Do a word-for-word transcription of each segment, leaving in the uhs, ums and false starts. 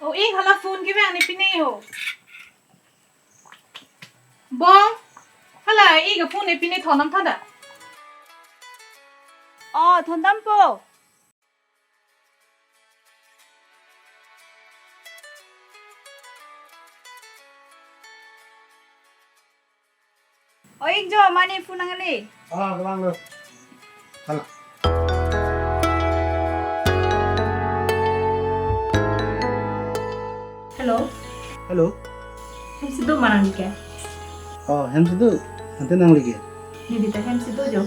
O ik, hala phone kevang ne pine ho. Bong, hala ik a phone ne pine thon nam tha da. O, thon dampo. O ik jo, mane phone nangle. Ah, kelang lo. Hala. Hello. Hello. Hem si do ma nangli ke? Oh, hem si do. Ante nangli ke? Neli ta hem si do jo.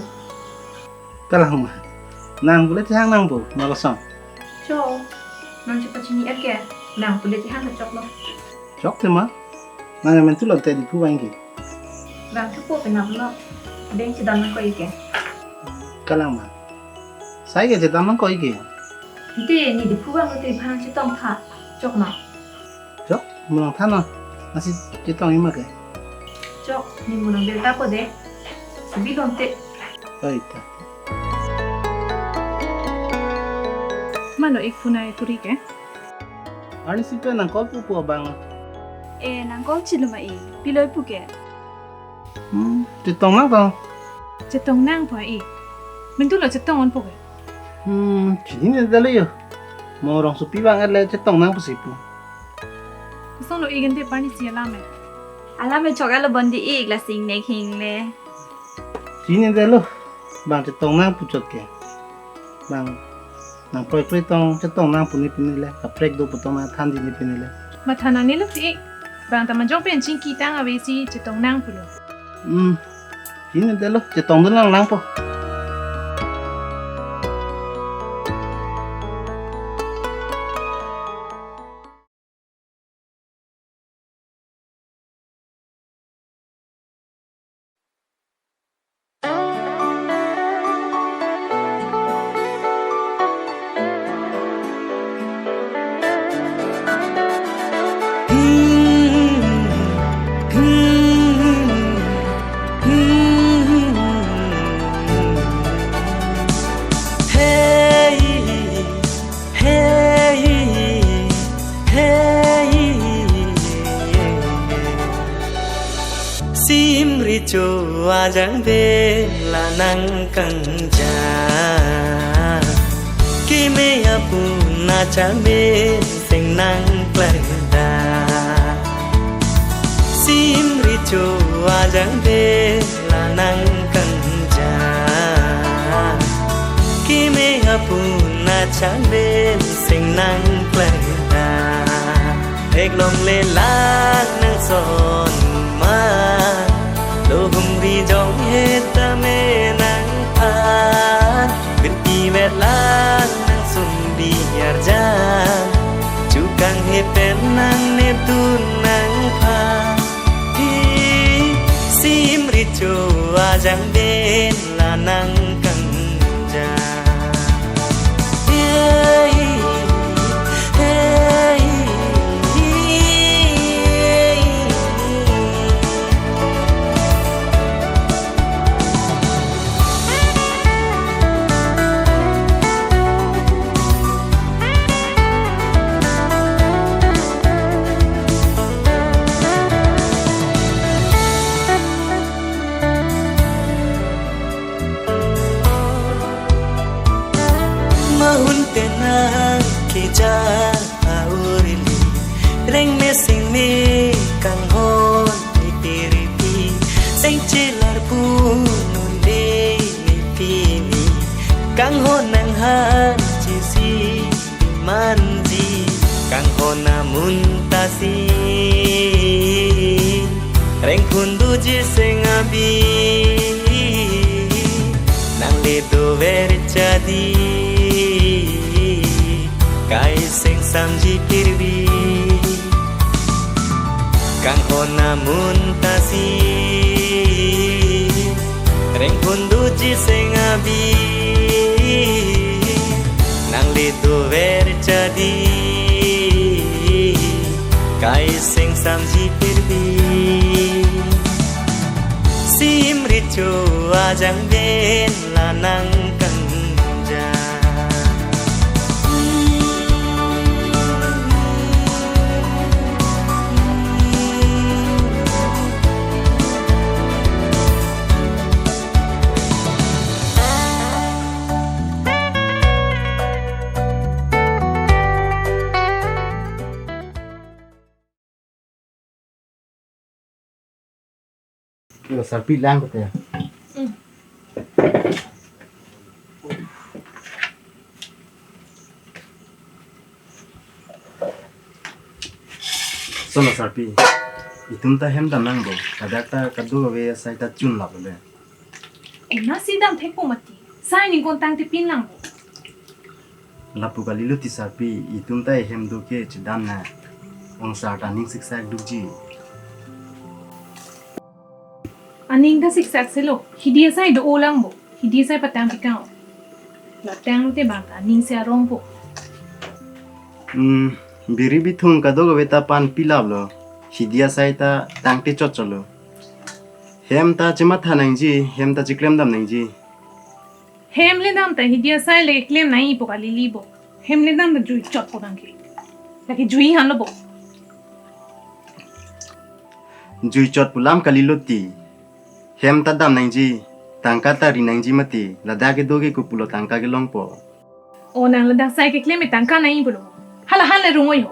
Kalang ma. Nang pule chehang nangpo, ma kosong. Cho. Nang chepachini er ke. Nang pule chehang ta choklo. Chok te ma. Nang amen tu lote Diphu vang ke. Vang thupo penap lo. Deng chedam nangkok ik ke. Kalang ma. Sai ke chedam nangkok ik ke. Ante ne Diphu vang lote phan chetong tha. Chok ma. Chok, mo nangthan non. Lasi chetong ik ma ke. Chok, ne mo nang bel ta po de. Sibi lonte. Oi ta. Mano ik phone ai turi ke. Arnisi pen nang call pupo abang. Eh, nang call chilo ma ik. Pilo pu ke. Hmm, chetong nang to. Chetong nangpo ik. Amen tu lo chetong onpo ke. Hmm, chinine detlo yo. Mo rongsopi vang et le chetong nang pusi pu. Kosonlo ik ante arnisi alam e. Alam e chok alo bondi ik, la sing nek hing le. Chinine detlo. Bang chetong nang puchot ke. Bang nang proi proi tong chetong nang pu ne pine le. Kaprek do pu tong nangthan di ne pine le. Matha nangne lo si ik. Bang ta majok pen chingki tang ave si chetong nang pulo. Hmm. Chinine detlo, chetong dun lang nangpo. Hey, hey, hey. Simri cho ajang bela nang kangja. Keme apun achang bel seng nang klarda. Simri cho ajang bela nang kangja. Keme apun achang bel seng nang klarda. Theklongle lang nang son ma. Lo humri jong het tame nang phan. Birti vet lang nang sun biar jan. Chukang he pen nang neptun nang phan. Hi, simri cho ajang bela nang kangja. Hey, hey, hey. Mahun tenang keja aurili, reng me sing me kanghon ni tiripi, seng chelar punun de ni pini, kanghon nang han chisi manji, kanghon amun tasi. Rengphun doji seng abi, nangle dover chadi, kai seng samji pirbi. Kanghon amun tasi, rengphun doji seng abi, nangle dover chadi, kai seng samji pirbi. Simri cho ajang bela nang kangja. Yo, sarpi lang kete. Hmm. Sono sarpi, itum ta hem dam nangpo, ladak ta kadokave asai ta chun laplo le. Ema si dam thekpo mati, sai ningkan tangte pin langpo. Lapu kalilo ti sarpi, itum ta ehem do ke chedam nang. Ongsar ta aning siksak dukji. Aning ta siksak selo, hidi asai do-o lang bo, hidi asai patang pikang. Latang lote bang ta aning si arong po. Hmm, biri bithung kadokave ta pan pilaplo, hidi asai ta tangte chotchotlo. Hem ta chematha nangji, hem ta cheklem dam nangji. Hem le dam ta hidi asai le klem nangpo kalilo bo. Hem le dam ta jui chot po nangke. Lake jui hanlo bo. Jui chot pu lam kalilo ti. Hem ta dam nangji, tangka ta ri nangji mati, ladak kedo ke kopulo tangka kelongpo. O nang ladak sai keklem tangka nangpo lo. Hala han le rung-oi ho.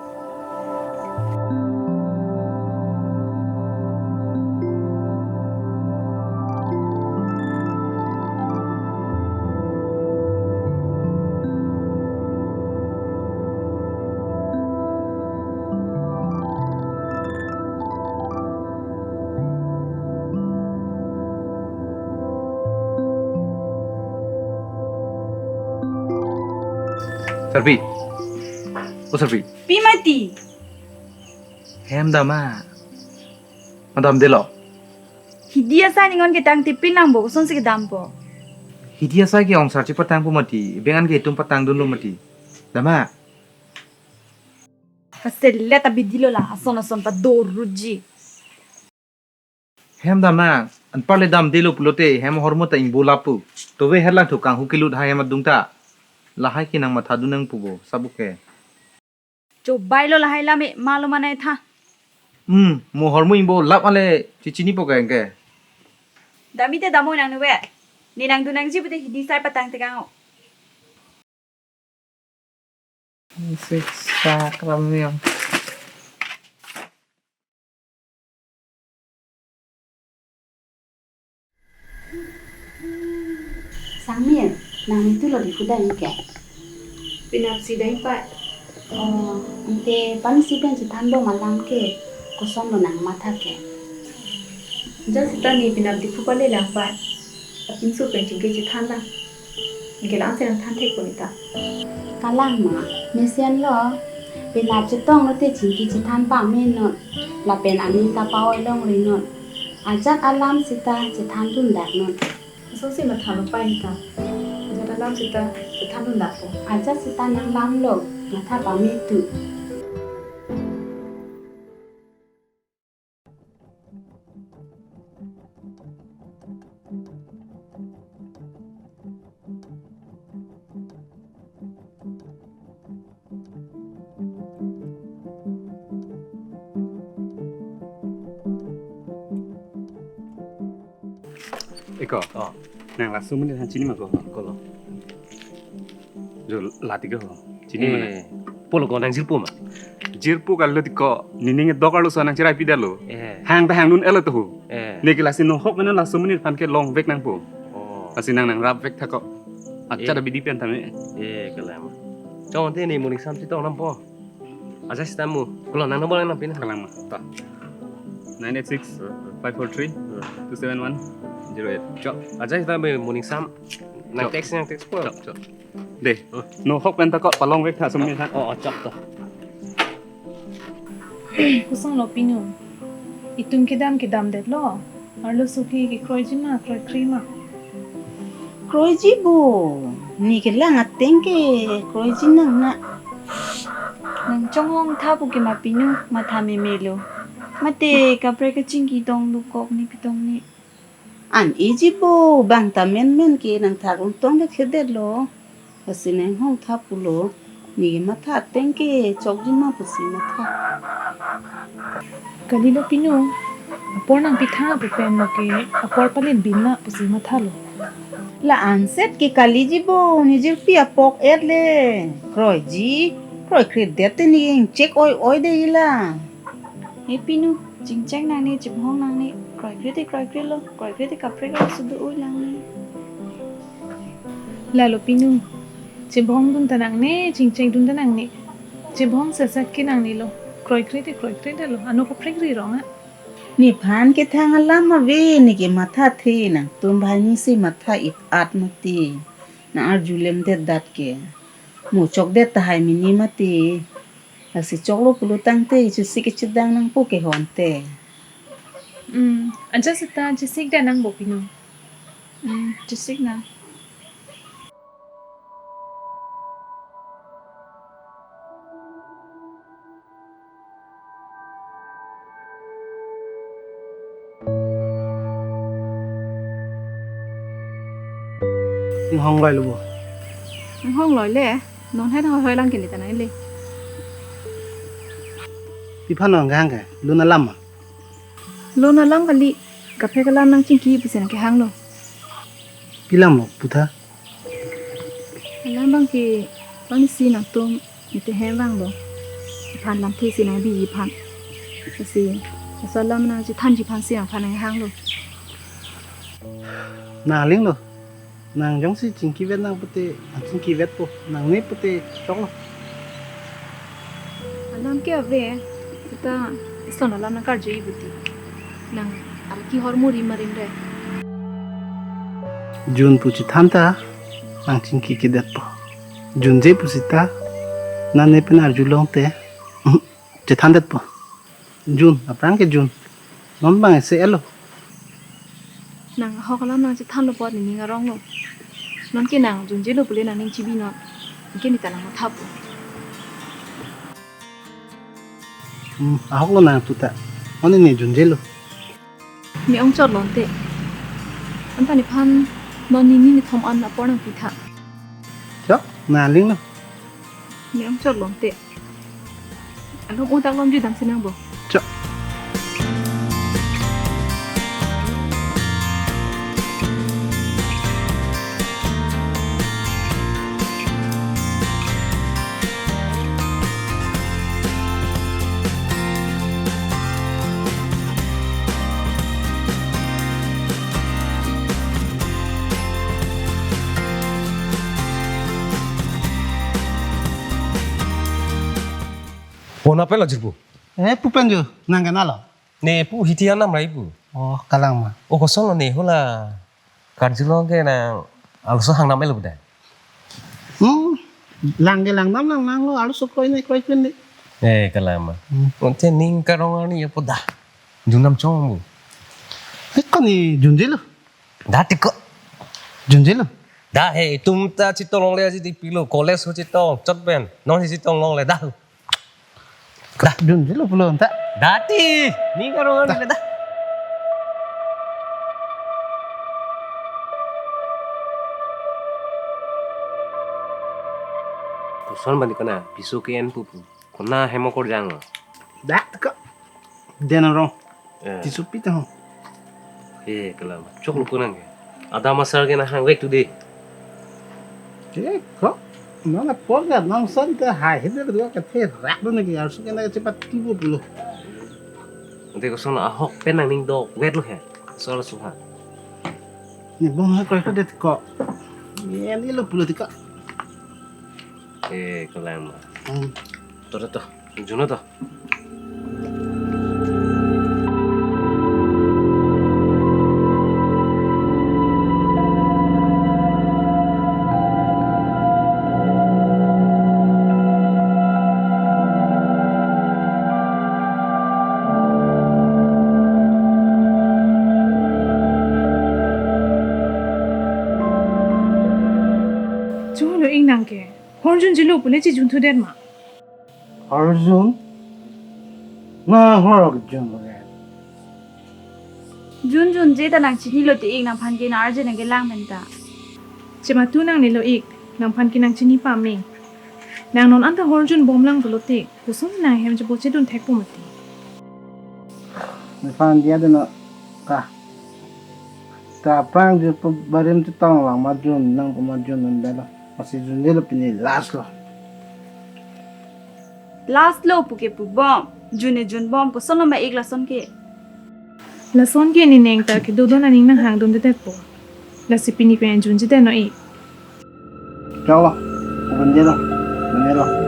Sarpi. O sarpi. Pi mati. Hem dam ma? Madam delo. Hidi asai ningkan ketang tipin lang bo, kosonsi kedampo. Hidi asai ke ongsar chepatangpo mati, bengan ke itum patangdunlo mati. Dam ma? Paselet abidi lo la, ason ason padorutji. Hem dam nang, anparle damdelo pulote, hem ahormu ta ingbo lapu. Tove herlang thu kanghu kelut hai hem adung ta. Lahai ke nang mathadun nangpo bo, sabuk ke. Chobai lo lahai lam e, malo manai tha. Hmm, mo ahormu ingbo lap ale, chechinipo ke engke. Dam-i te dam-o nang nuve. Ne nangdun nangji pute hidi asai patang tekang o. Siksak ram yang. Sangmir, nang itu lo di kuda ke? Pinap si dai pa. Oh, ante pan si pen si than bo malam ke, koson lo nang matha ke. Ajat seta ne pinap Diphu pale lang pa. Apinso pen chingki chethan lang. Anke la-an si nang than thekpo neta. Kalang ma, mesen lo. Pinap chetong lote chingki chethan pame non. Lapen aning ta pa-oi longri non. Ajat alam seta chethandun dak non. Asonsi mathalo pa neta. Ajat alam seta chethandun dakpo. Ajat seta nang lam lo, matha pame tu. Eko. Oh. Nang laso amonit aphan chini ma ko? Kolo. Jo, lati ko. Chini ma nang? Eh, pulo ko nang jirpo ma? Jirpo kalilo ti ko, nening dokar lo so nang cherai pidetlo. Eh. Hang ta hangdun-et lo to ho. Eh. Neke lasi nohok mena laso amonit aphan ke longvek nangpo. Oh. Lasi nang nangrapvek tha ko. Accha, eh, ta bidi pen tame. Eh, kalang ma. Chong te ne morning sam chetong nangpo. Ajat seta mo. Kolo nang number nang pin. Kalang ma. Ta. Nine eight six, five four three, two seven one, zero eight. Chok. Ajat seta mo morning sam. Nang, chok, text, nang text po. Chok, chok. De. Oh. Nohok pen ta ko palongvek tha sumni tha. Oh, oh, chok to. Koson lo pinu. Itum kedam kedamdetlo. Arloso ke kekroiji ma, kroikre ma? Kroiji bo. Ne kelang ateng ke kroiji nang na. Nang chonglong tha pu ke ma pinu, matha memelo. Mate kaprek kachingki dongdukok ne pitong ne. An-eji bo, bang ta menmen ke nangthak longtong det kedetlo. Lasi nang hong tha pulo, ne matha ateng ke chokji ma pusi matha. Kalilo pinu, apor nangpitha pu pen lo ke apor palit bin la pusi mathalo. La-anset ke kaliji bo, ne jirpi apok-et le. Kroiji, kroikredet te ne ingchek oi-oi de ila. He pinu, Chingchek nangne, chibhong nangne, kroikre te kroikre lo, kroikre te kaprek lo sudu ui nangne. Lalo pinu, chibhong dun ta nangne, chingchek dun ta nangne. Chibhong sesa ke nangne lo, kroikre te kroikre ta lo, ano kaprek ri rong a. Nephan kethang alam ave, ne kematha the, nangtum banghini si matha it-at mati. Nang arjulem det dat ke. Mo chok det tahai mini mati. Lasi choklo pulo tangte, chesik kechedang nangpo kehon te. Hmm, aja seta chesik da nang bo pinu. Hmm, chesik na. Inghong loi lo bo. Inghong loi le, non hai hoi hoi lang kini tanai le. Pi aphan nang kehang ke, lun alam ma? Lun alam kali, kaprek alam nangchingki pusi nang kehang lo. Pi alam lo, putha? Alam abang ke, bang si nangtum, ite hem vang lo. Phan lamthe si nang biji aphan. Si, asal alam nangchethanji aphan si nangphan nang hang lo. Nang aling lo. Nang jongsi chingki vet nang pute, nang chingki vet po. Nangne pute, choklo. Alam ke ave, seta ison alam nang karju i buti. Nang arki hor muri marim re. Jun pu chethan ta, nang chingki kedet po. Junje pu seta, nang ne pen arjulong te, chethan det po. Jun, aphrang ke Jun. Non bang ese elo. Nang ahok alam nangchethan lo apot nening arong lo. Non ke nang junje lo pule nang ning chibi non. Anke ne ta nang matha po. Hmm, ahok lo nang tuta. Oni ne junje lo. Ne ong chot lonte. Anta nephan non nini nithom an apor nangpitha. Chok, nang aling lo. Ne ong chot lonte. Alom utak lom judam sinang bo. Chok. Pona pelo jirbu. Eh, pu pen ju, nang kenal lo? Ne pu hiti anam rai pu. Oh, kalang ma. Oh, kosong lo ne hula. Karjulong ke nang arloso hang nam elo dai. Hmm, lang ke lang nam lang lang lo, arloso kroi ne kroi pen de. Eh, kalang ma. Hmm. Onte ning karong arni ya poda. Junam chong bu. Eh, ko ne junje lo? Da tiko. Junje lo? Da he, itum ta chetong longle aji di pilo, college ho chetong, chot pen. Non hi chetong longle, da. Da. Junje lo pulo anta. Da ti, ning karong arni le da. Koson bani kona, piso ke en pupu. Kona hemo korjang lo. Da, ko. Den arong. Eh. Tisu pi ta ho. Eh, kalang. Choklo kunang ke. Adam asar ke nang hang vek tu de. Eh, ko. Nang apor ke nang san ke hai hidar dua ke the rak do ne ke arloso ke na ke chepat tubo pulo. Ante koson ahok pen nang ning dok vet lo he. Sol suha. Ne bong ha kroi ko det ko. Ne ani lo pulo ti ko. Eh, kalang ma. Hmm. To, to, to. Juno to. Cholo ingnang ke. Horjun jilo pule chijun thudet ma. Horjun? Na hor jun lage. Jun junje ta nang chinilo te ik nangphan ke nang arje nang kelang pen ta. Chematu nangnelo ik, nangphan ke nang chini pame. Nang non anta horjun bomlang pulote, koson nang hem chebo chedun thekpo mati. Nephan dia deno ka. Ta aphrang je pu barim chetong lang ma jun nang pu ma jun non dalo. Masi junjelo pini last lo. Last lo pu ke pu bom. Jun e jun bom, koson lo ma ik lason ke. Lason ke ne neng ta kedo don aning nanghang dundedet po. Lasi pini pen jun jedet no ik. Chalo, jun jedet, jun jedet.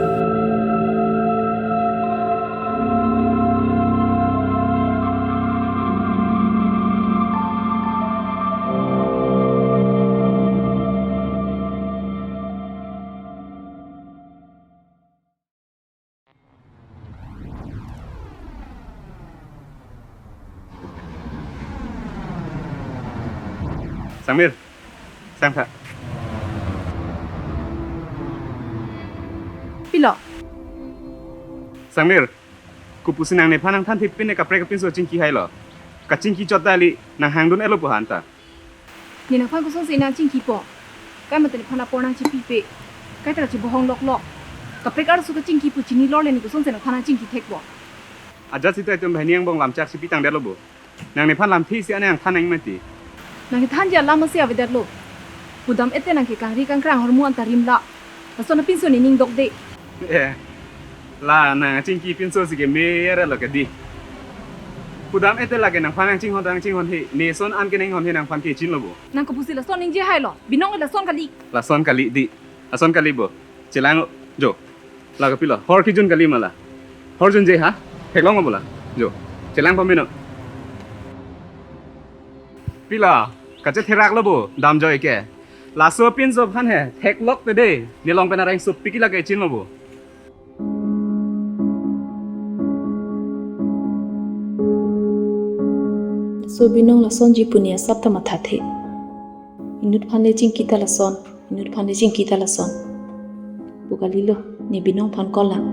Sangmir, sangtha. Pilo? Sangmir, kopusi nang nephan nangthan thip pine kaprek kapinso chingki hailo. Kachingki chot dali nanghang dun-etlo pu han ta. Ne nangphan kosonsi nangchingkipo? Kai mate nephan apor nangchipipe. Kaita kachibohong loklok. Kaprek arloso kachingki pu chini lorle ne kosonsi nangphan nangchingki thekpo? Ajat sita itum banghini angbong lamchak chipi tangdetlo bo. Nang nephan lamthe isi ane nangthan nang mati. Nang kethanji alam asi avedetlo. Pudam-et te nang ke kangri kangkrang ahormu anta rimla. Lason apinso ne ning dokde. Eh, la nangchingki pinso si ke mere lo ke di. Pudam-et te lake nangphan nangchinghon nangchinghon he, ne son an ke nanghon he nangphan ke chinlo bo. Nang kopusi lason ningje hailo, Binong lason kali. Lason kali di, lason kali bo. Chelang jo. La kapilo, hor kijun kali ma la. Hor junje ha, theklong ma bo la. Jo. Chelang pamino. Pilo, kachetheraklo bo, damjoi ke. Laso pinso aphan he, theklok te de, ne long pen areng sup piki lake chinlo bo. So Binong lasonji pu ne asap ta mathathe. Inut aphan le chingki ta lason, inut aphan le chingki ta lason. Pu kalilo, ne Binong aphan call lang.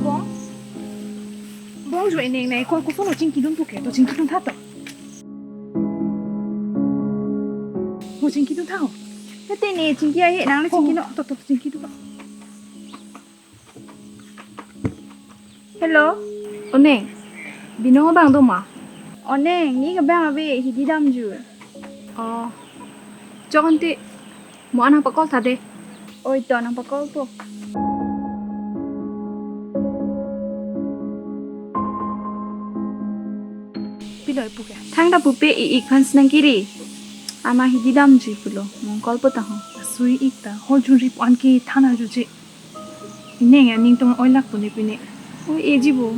Bong, bong jo, ineng nai ko koson lo chingkidun pu ke, to chingkidun tha to. Mo chingkidun tha ho. Tete ne chingki ahe, nang le chingki no. To, to, chingkidun. Hello. Oneng, Binong abang do ma? Oneng, ne ke abang ave, hidi damjui. Oh, chok ante, mo an nangpa-call tha de. Oi to, nangpa-call po. Pilo ipu ke? Thangta pupe, i-ik aphan si nangkiri. Ama hidi damjui pulo, mo call po ta ho. Sui ik ta, hor junri pu an ke than arju je. Ineng aning tong oilak pune pine. Oi, eji bo.